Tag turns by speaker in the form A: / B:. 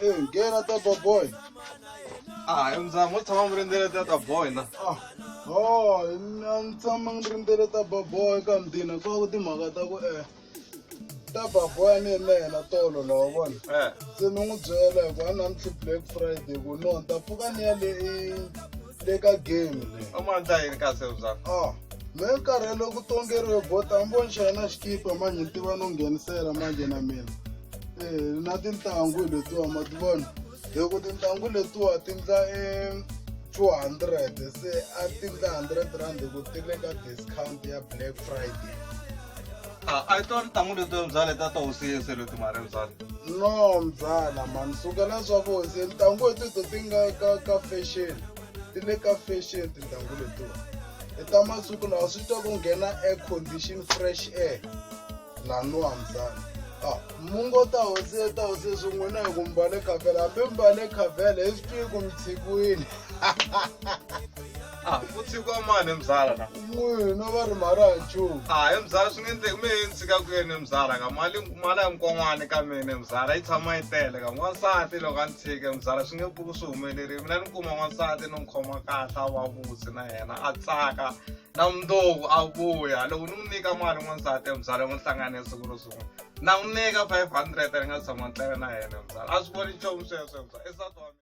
A: Eh, nghena ta boboy.
B: Ah, hi mzamo mo tshama mi rindzele ta ta boy na.
A: Ah, oh, a ni tshama ni rindzele ta boboy ka mdina kwa ku timhaka ta ku eh ta baboy ni na yena tolo la wa vona.
B: Eh.
A: Se ni n'wi byela hi ku a namuntlha Black Friday ku no ni ta pfuka ni ya le le ka game le.
B: U ma ndla yini kasi mzamo?
A: Ah, me nkarhi loko ku tongeriwe bota a ni voni xa yena xikipa manje ni tiva no nghenisela manje na mina. Eh, na tintangu letiwa ma ti vona hi ku tintangu letiwa ti ndla e 200 se a ti ndla 100 rand hi ku ti le ka discount ya Black Friday.
B: Ah, a yi tona tintangu letiwa mzala ta ta hosiyese leti mari mzala.
A: No mzala mani sukela swa vuhosi tintangu leti to ti nga ka ka fashion ti le ka fashion tintangu letiwa i ta masiku lawa swi twa ku nghena air condition fresh air laniwa mzala ah mungo ta hosi ta hosi swi n'wina hi ku mbale khavhele hambi mbale khavhele hi swi twi ku mi tshikiwile
B: Ah, ku tshikiwa mani mzala na.
A: N'wina va ri mara ha nchumu
B: Ah, hi mzala swi nge endleki me ni tshika ku yeni mzala ka mali mali ya nkon'wani ka mina mzala yi tshama yi tele ka n'wansati loko a ni tshike mzala swi nge pfuki swi humelerile mina ni kuma n'wansati ni n'wi khoma kahle a va vutsi na yena a tsaka na mundzuku a vuya loko ni n'wi nyika mali n'wansati mzala n'wi hlangane siku ro sungula na n'wi nyika 500 ni nga tshama ntlela na yena mzala a swi voni nchumu sweswo mzala i nsati wa mina.